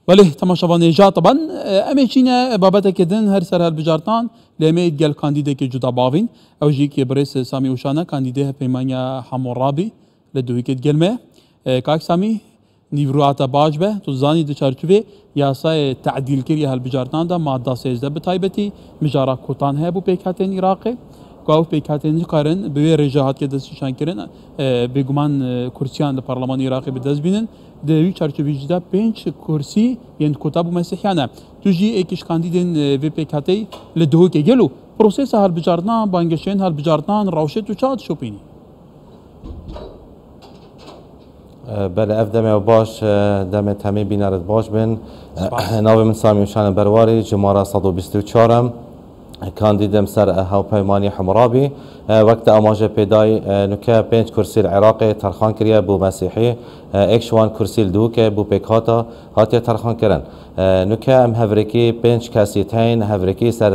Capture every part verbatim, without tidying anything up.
Belê, temaşevanê ja taban, e, em ê çîne babetekê din her ser hilbijartinan, lê em ê gel kandîdekê cuda bavîn. Ew jî ki birêz Samî Uşan e, kandîdê Hevpeymaniya Hemûrabî li Duhokê digel me. E, kak Samî, nîvruata baş be, tu zanî di çarçovê yasayê tedîlkirî ya hilbijartinan de madda sêzdeh bi taybetî mijara kotan heye bo pêkhatên Iraqê. Ku ew pêkhatên nikarin bi wê rêje hatiye destnîşankirin, e, bêguman, e, kursiyan li Parlemanê Iraqê bi dest bînin. Di wî çarçovî jî de pênc kursî yên kota bo mesîhiyan e. Tu jî êkî ji kandîdên, e, vê pêkhateyî li Duhokê. Gelo prosesa hilbijartina, bangehişên hilbijartinan, rewşê tu çawa dişopînî? Belê, ev demê baş, demê temê bînerê baş bin. Spas. Navê min Samî Uşan e Berwarî, jimara sed û bîst û çar im. Kandîd im ser Hevpeymaniya Hemûrabî. Wek te amaje pê dayî, nuke pênc kursî li Iraqê terxan kiriye bo mesîhî. Êk ji wan kursî li Duhokê bo pêkhata hatiye terxan kirin. Nuke em hevrêkî pênc kesî tên, hevrêkî ser,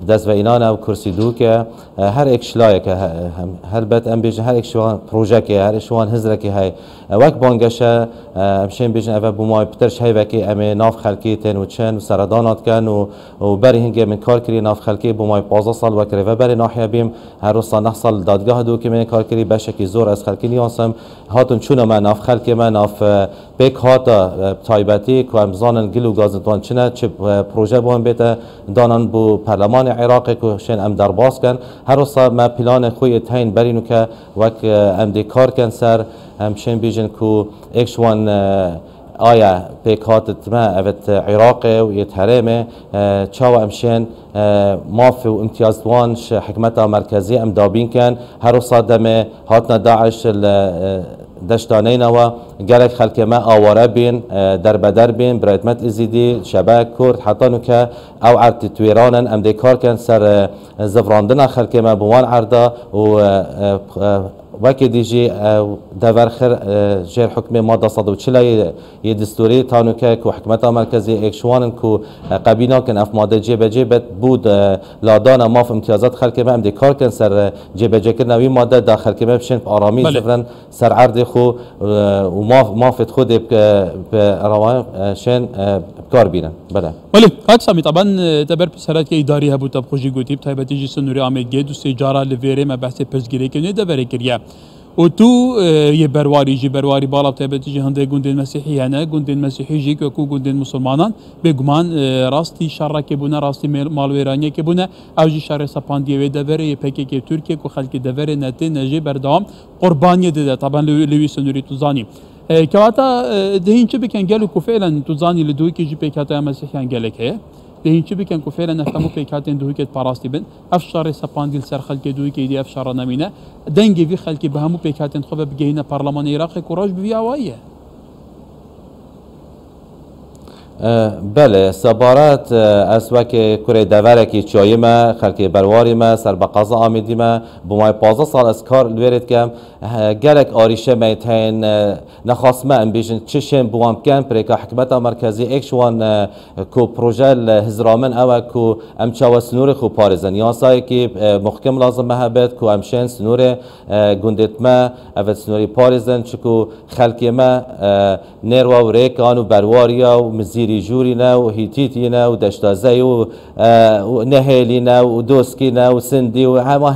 dest ve înan ew kursî Duhokê. Her êk ji layeke, he-, hem, helbet em bêjin her êk ji wan projekê, her êk ji wan hizrekê heye. Wek bangeş e, em şên bêjin ev e bo may pitir ji heyvekê em ê nav xelkê tên û çin û seredana dikin û, û berî hingê min kar kiriye nav xelkê bo may pazdeh sal wek rêveberê nahiye bîm. Her wisa neh sal li dadgeha Duhokê min kar kirî, beşekî zor ez xelkê niyasim. Hatin çûna me nav xelkê me, nav, e, pêkhata, e, taybetî ku em zanin gil û gazin wan çi ne, çi, e, proje bo em bête danan bo Perlemanê Iraqê ku şên em derbas kin. Her wisa me planê xwe yê teyn berî nuke wek, e, em dê kar kin ser, em şên bêjin ku êk ji wan, e, aya pêkhatî me, evet, Iraqê û yê herêmê, e, çawa em şên, e, mafê û îmtiyaz wan ji hikûmeta merkezî em dabîn kin. Her wisa demê hatina DAIŞ li, e, deşta Neynewa gelek xelkê me aware bîn, e, derbeder bîn, Birêtmet Îzîdî, Şebek, Kurd, heta nuke ew erd têt wêran in. Em dê kar kin ser, e, zivrandina xelkê me bi wan erda û, e, e, e, wekî dî jî, e, dever xir, e, jêr hukmê madde sed û çil yê, yê destûrî ta nuke ku hikûmeta merkezî êk ji wan in ku, e, qebîl nakin ev madde cêbecê bet bû de ladana maf îmtiyazat xelkê me. Em dê kar kin ser, e, cêbecêkirina wî madde da xelkê me bişên bi aramî Belê. zivrin ser erdê xwe, e, û maf, mafê xwe dê bi, bi rewa, e, şên, e, bi kar bînin. Belê. Belê, kak Samî, taban, e, te ber pirsgirêka îdarî hebû, te bi xwe jî gotî, bi taybetî jî sinûrê Amêdgehê du sê cara li vêrê me behsê pirsgirêkê nê deverê kiriye. Û tu, e, yê Berwarî jî, Berwarî Bala bi taybetî jî hindê gundên Mesîhî hene, gundên Mesîhî jî wekû gundên Musulmanan, bêguman, e, rastî şerekê bûne, rastî mêl-, malwêraniyekê bûne. Ew jî şerê sepandiyê wê deverê yê P K K Tirkiye ku xelkê deverê ne tê ne jê berdewam qurbaniyê dide. Taban li, li wî sinûrî tu zanî. E, kewata, e, dê hîn çi bikin? Gelo ku fêlen tu zanî li Duhokê jî pêkhatiya Mesîhiyan gelek heye. Dê hîn çi bikin ku fêlen ev hemû pêkhatên Duhokê parastî bin? Ev şerê sepandî li ser xelkê Duhokê dî ev şer nemîne. Dengê vî xelkê bi hemû pêkhatên xwe ve bigihîne Parlemanê Iraqê ku roj bi vî awayî ye. E, belê, sebaret, e, ez wekî kurê deverekî çiyayî me, xelkê Berwarî me, serbexaza Amêdî me, bi may pazdeh sal ez kar li wêrê dikim. He, gelek arîşe me tên, e, nexwasme em bêjin çi şên bi wan bikin, pirêka hikûmeta merkezî êk ji wan, e, ku proje li hizra min ew e ku em çawa sinûrê xwe parêzin. Yasayekî, e, muhkim lazim me hebit ku em şên sinûrê, e, gundêt me, evet, sinûrê parêzin, çiku xelkê me, e, Nêrwa û Rêkan û Berwariya û Mizîrî Jûrî ne û Hîtîtî ne û Deşta Zey û, e, û Nehêlî ne û Doskî ne û Sindî û hema,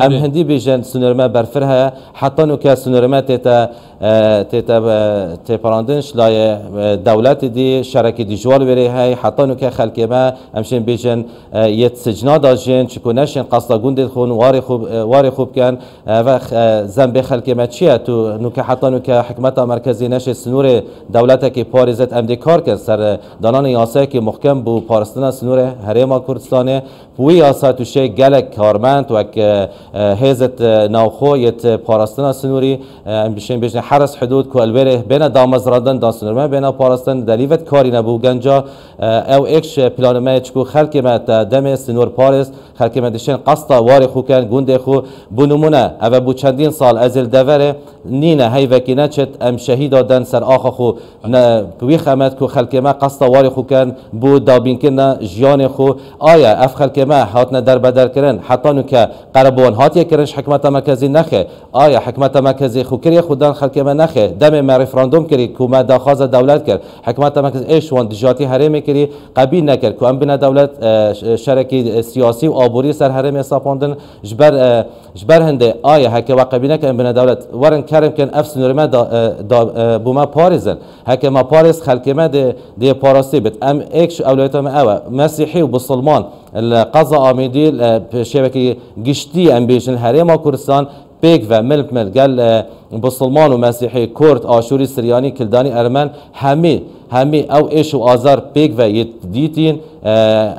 em Erê. hindî bêjin sinûrê me berfireh e. Heta nûke sinûrê me tête, e, tête, e, têparandin ji layê, e, dewletê dî, şerekî dijwar wêrê hey. Heta nûke xelkê me, em şên bêjin, e, yê sicna de jên, çiku neşên qasta gundê xwe û warê xwe, e, warê xwe bikin. Ev, e, zembê xelkê me çi ye? Tu nûke, heta nûke hikûmeta merkezî neşê sinûrê dewletekê parêzet, em dê kar kin ser, e, dananê yasayekî muhkem bo parastina sinûrê Herêma Kurdistanê. Bi wî yasa tu şê gelek karmend wek, e, e, hêzet, e, navxwe yêt parastina sinûrî, e, em bişên bêjin heres hidûd ku elwêrê bêne damezrandin, da sinûrê me bêne parastin, delî vet karî ne bo genca, e, ew êk ji planê me ye, çiku xelkê me te demê sinûr parêz, xelkê me dişên qasta warê xwe ken, gundê xwe. Bo nimûne, ev e bo çendîn sal ez ê li deverê nîne, heyvekî neçit, em şehîda den ser axa xwe. Ne, bi wî xemet ku xelkê me qesta warê xwe ken bo dabînkirina jiyanê xwe. Aya ev xelkê me hatine derbederkirin, heta nûke qerebûn hatiye kirin ji hikûmeta merkezî? Nexê. Aya hikûmeta merkezî xwe kiriye xwedan xelkê me? Nexê. Demê me referandûm kirî ku me daxwaza dewlet kir, hikûmeta merkezî êş wan dijatî herêmê kirî, qebîl nekir ku em bine dewlet, e, ş-, şerekî, e, siyasî û aborî ser herêmê sapandin. Ji ber, e, ji ber hindê aya heke we qebîl neke em bine dewlet, werin kerem kin ev sînorê me da, e, da, e, bo me parêzin. Heke me parêz, xelkê me dê, dê parastî bit. Em êk ji ewlewiyeta me ew e. Mesîhî û bisilman li qeza Amêdî, e, bi şêwekî giştî em bêjin herêma Kurdistan pêk ve mil bi mil gel, e, bisilman û mesîhî, kurd, aşûrî, siryanî, kildanî, ermen, hemî, hemî ew êş û azar pêk ve yê dîtîn, e,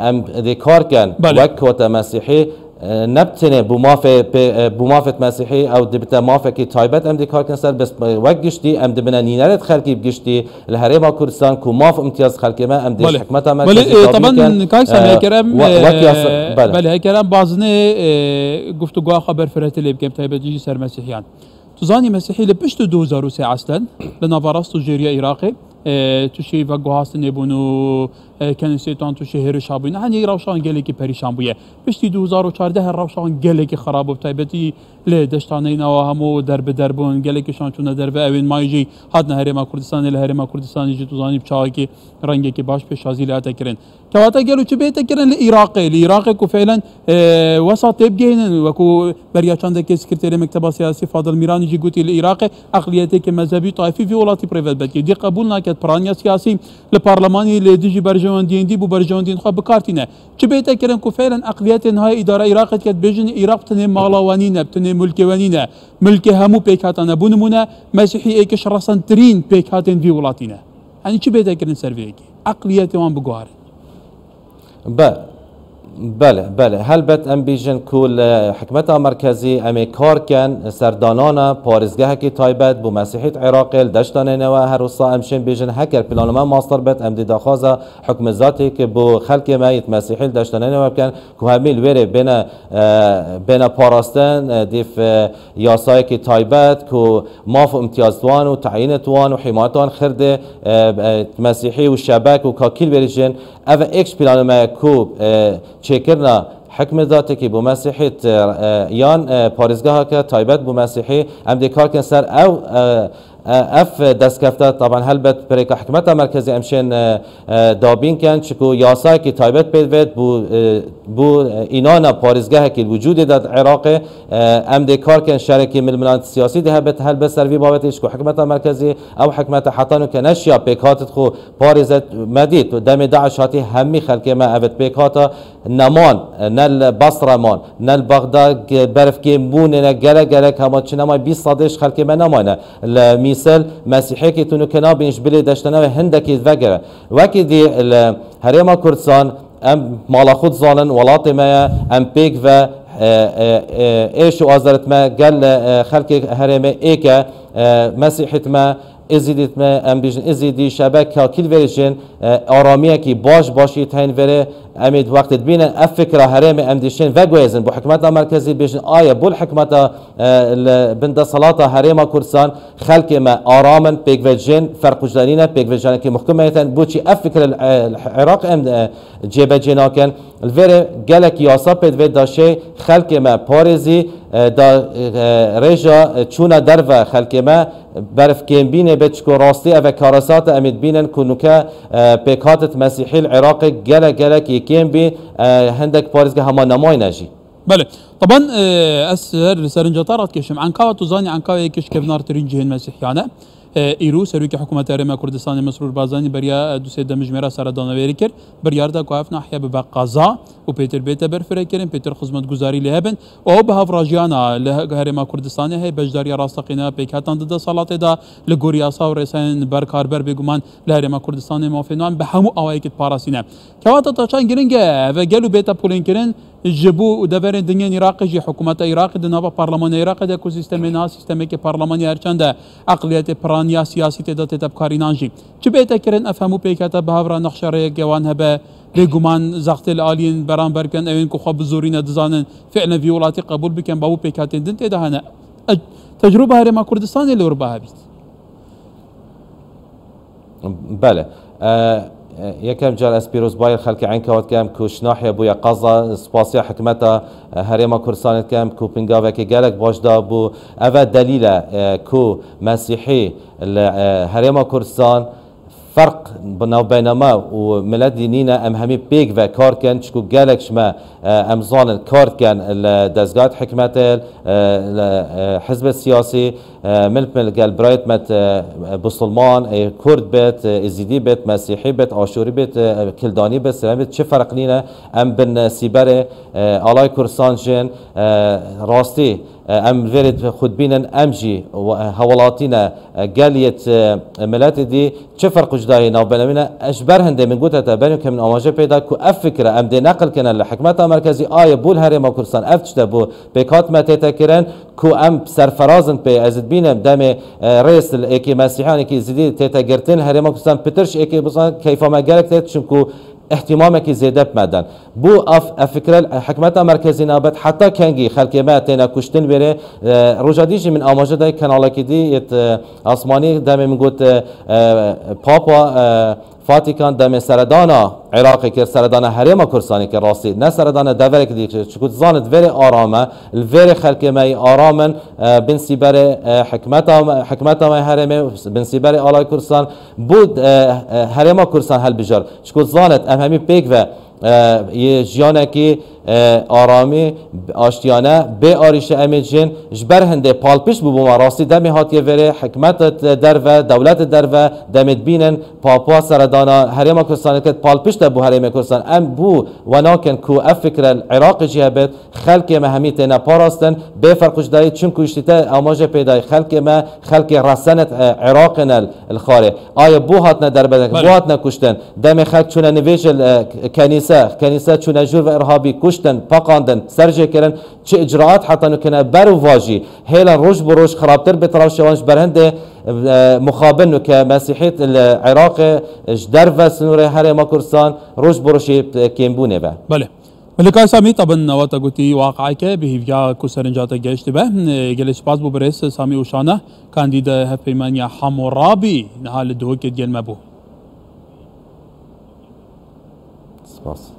em dê kar ken. Belê. Wek kota mesîhî, e, ne bi tenê bo mafê pê-, e, bo mafê mesîhî ew dibite mafekî taybet em dê kar ken ser, bes, e, wek giştî em dibine nînerê xelkî bi giştî li herêma Kurdistan ku maf û imtiyaz xelkê me em dê ji Belê. hikûmeta Belê, merkezî e, dabîn taban ken, kak Sami, e, heker em, we-, wek yasa, e, belê. Belê, heker em bazinê, e, guftûgoya xwe berfirehtir lê bikin, taybetî jî ser mesîhiyan. Tu zanî mesîhî li pişt du hezar û sê eslen li nava rast û jêriya Iraqê, e, tu şêy veguhastinê bûn û, e, kenisêtan tu şê hêriş habûyne. Henî rewşan gelekî perîşan bûye. Piştî du hezar û çardeh rewşan gelekî xirab bû, bi taybetî li deşta neyna we hemû derbider bûn, gelekî şan çûne derve, ewên mayî jî hatine herêma Kurdistanê, li herêma Kurdistanê jî tu zanî bi çaxekî rengekî baş pêşazî lê hate kirin. Kewata gelo çi bête kirin li Iraqê? Li Iraqê ku feylen, e, wesa tê bigihînin, wekû beriya çandekê sekreterê Mekteba Siyasî Fadil Mîranî jî gotî, li Iraqê eqliyeteke mezhebî û taifî vî welatî bi rê ve dibetî. Dî qebûl naket piraniya siyasî li parlemanî li dijî berjewendiyên dî bo berjewendiyên xwe bi kar tîne. Çi bête kirin ku feylen eqliyetên niha îdara Iraqê diket bêjin, Iraq bi tenê mala we nîne, bi tenê milkê we nîne. Milkê hemû pêkhatan e. Bo nimûne, Mesîhî êk ji resentirîn pêkhatên vî welatî ne. Yanî çi bête kirin ser vê yekê? Eqliyetê wan biguharin. Be-, belê, belê. Helbet em bêjin ku li hikûmeta merkezî em ê kar ken ser danana parêzgehekî taybet bo Mesîhî di Iraqê, li deşta Neynewe. Her wisa em şên bêjin, heker plana me mastir bet, em dê daxwaza hikûmetê ku bo xelkê me yê Mesîhî li deşta Neynewe bikin, ku hemî li wêrê bêne, e, bêne parastin, e, dîv, e, yasayekî taybet ku maf û imtiyaz wan û teyînê wan û hîmayeta wan xir dê, e, e, Mesîhî û şebek û kakîl verî jin. Ev êk ji planê me ye ku, e, çêkirina hikûmetê ku bo Mesîhî, e, e, yan, e, parêzgeheke taybet bo Mesîhî, em dê kar kin ser ew, e, e, ev destkefte, taban helbet perêka hikûmeta merkezî em şên, e, e, dabîn ken, çiku yasayekî taybet pê divêt bo, e, bo, e, înana parêzgehekî li wicûdê de di Iraqê, e, em dê kar kin şerekî milmilan siyasî dê hebit helbet ser vî babetê, çiku hikûmeta merkezî ew hikûmeta heta nûke neşiya pêkhatê xwe parêze. Me dît demê DAIŞ hatî hemî xelkê me evit pêkhata neman, ne li Basra man, ne li Bexda, ge-, berfkêm bûnê ne, gelek gelek hema çi nema bîst sedê ji xelkê me nemayne. Li Mîsil Mesîhiyekî tu nûke nabîn ji bilê deştene ve hindekî vegere. Wekî dî li Herêma Kurdistan em mala xwe dizanin, welatê me ye, em pêk ve, e, e, e, êş û azaret me gel, e, xelkê herêmê êk e, e, Mesîhît me, Êzîdît me, em bêjin Êzîdî, şebek, kakîl verî jin, e, aramiyekî baş başî teyn verê. Em ê di wextê dibînin ev fikra herêmê em dişên veguhêzin bo hikûmeta merkezî, bêjin aye bol hikûmeta, e, li bin desthilata Herêma Kurdistan, xelkê me aram in, pêkvejên ferqûjdanî ne, pêkvejanekî muhkim heytin. Boçî ev fikre li, e, li Iraq em, e, cêbecê nakin? Li vêrê gelek yasa pê divê da şê xelkê me parêzî, e, da, e, rêja, e, çûna derve xelkê me berfkêmbînê bê, çiko rastî ev e karesat e, em ê dibînin ku nûke, e, pêkhatit Mesîhî li Iraqê gelek, gelek yê kêm bî, e, hindek parêzgeh hema nemayne jî. Belê. Taban, e, ez her li serinca te radikêşim. Enkawa tu zanî, Enkawa yek ji kevnartirîn cihên Mesîhiyan e. E, îro Serokê Hikûmeta Herêma Kurdistanê Mesrûr Barzanî beriya, e, du sê demjimêra seredanê wê kir. Biryar da ku ev nahiye bibe qeza û pêtir bête berfirekirin, pêtir xizmetguzarî lê hebin. Û ew bi hevrajiyana li he-, Herêma Kurdistanê hey beşdariya rasteqîna pêkhetan di desthilatê de li gor yasa û rêsayên berkarber bêguman li Herêma Kurdistanê mafên wan bi hemû awayekî diparasîne. Kewata taşan giring e, ev e gelo bête polênkirin ji bo deverên din yên Iraqê jî, hikûmeta Iraqê di nava parlemana Iraqê de ku sîstemê niha sîstemeke parlemanî her çend e, eqliyetê piraniya siyasî tê de tête bikarînan jî. Çi bête kirin ev hemû pêkhate bi hev re nexşe rêyeke wan hebe, bêguman zextê li aliyên beramber kin, ewên ku xwe bi zorî ne dizanin fiilen vî welatî qebûl bikin, ba wî pêkhatên din tê de hene. E, tecrûba Herêma Kurdistanê li wir ba hebît. Belê. E, Yekem car ez pîrozbayê xelkê Eynkawa dikem ku ji nahiye bûye qeza, spasiya hikmeta, e, Herêma Kurdistanê dikem ku pingavekê gelek baş da bû. Ev e delîl e, e, ku Mesîhî li, e, Herêma Kurdistan ferq bi navbeyna me û miletî nîne, em hemî pêk ve kar kin, çiku gelek ji me, e, em zanin kar dikin li dezgahê hikmetê, e, li, e, hizbê siyasî, e, mil mil gel birayêt me, e, Busulman, e, Kurd bêt, e, Êzîdî bêt, Mesîhî bêt, Aşûrî bêt, e, Kildanî bêt, Siryan bêt, çi ferq nîne, em bin, e, sîberê, e, alay Kurdistan jin, e, rastî, e, em vêrê xwe dibînin, em jî we-, e, hewelatî ne, e, gel yêt, e, miletê dî, çi ferq û cudayî navbeyna wî ne? E, ji ber hindê min gote te, berî ke min amaje pê da ku ev fikre em dê neqil kene li hikmeta merkezî, aye bû li Herêma Kurdistan ev tişte bû pêk hatime tête kirin, ku em serferaz in pê, ez dibînim demê, e, rêz li êkê Mesîhiyan, êkê Zîdî tête girtin, Herêma Kurdistan pitir ji êkê bizan, keyfa me gelek têt, çimku ihtimamekî zêde bi me den. Bû ev, ev fikre, e, hikmeta merkezî nabet, heta kengî xelkê me têne kuştin wêrê, e, roja dî jî min amaje dayê kenalekî dî, yêt, e, asmanî demê min got, e, e, Papa, e, Vatikan demê seredana Iraqê kir, seredana Herêma Kurdistanê kir rastî. Ne seredana deverekî dî kir. Çiku dizanit vêrê aram e, li vêrê xelkê me yî aram in, e, bin sîberê, e, hikmeta me, hikmeta me herêmê, bin sîberê alay Kurdistan, bû, e, e, Herêma Kurdistan hilbijar. Çiku dizanit em hemî pêk ve, e, yê jiyanekî, e, aramî, aştiyane, bê arîşe em ê jin, ji ber hindê palpişt bûbû me rastî demê hatiye vêrê, hikmet derve, dewlet derve, demê dibînin, Papa seredana Herêma Kurdistanê ket palpişt e bo Herêmê Kurdistan. Em bû we nakin ku ev fikre li Iraqê jî hebit, xelkê me hemî têne parastin, bê ferq û cudayî, çimku îştî te amaje pê dayî, xelkê me, xelkê resenet, e, Iraqê ne li xarê. Aye bû hatine derbedek, Belê. bû hatine kuştin. Demê xelk çûne nivêjil, e, kenîse, kenîse çûne jûr ve irhabî, kuştin, paqandin, serjêkirin, çi icraat heta nû kine ber û va jî hêlan roj bi roj xirabtir bê tirav şewan ji ber hindê, e, muxabin nû ke Mesîhît li Iraqê ji derve sinûrê Herêma Kurdistan roj bi roj yê kêmbûnê ve. Belê. Belê, Kay Samî, tabin wata gotî waqayeke bi hîviya ku serinca te geştibe. Gelê spas bo birêz Samî Uşana, kandîda Hevpeymaniya Hamûrabî, niha li Duhokê digel me bû. Spas.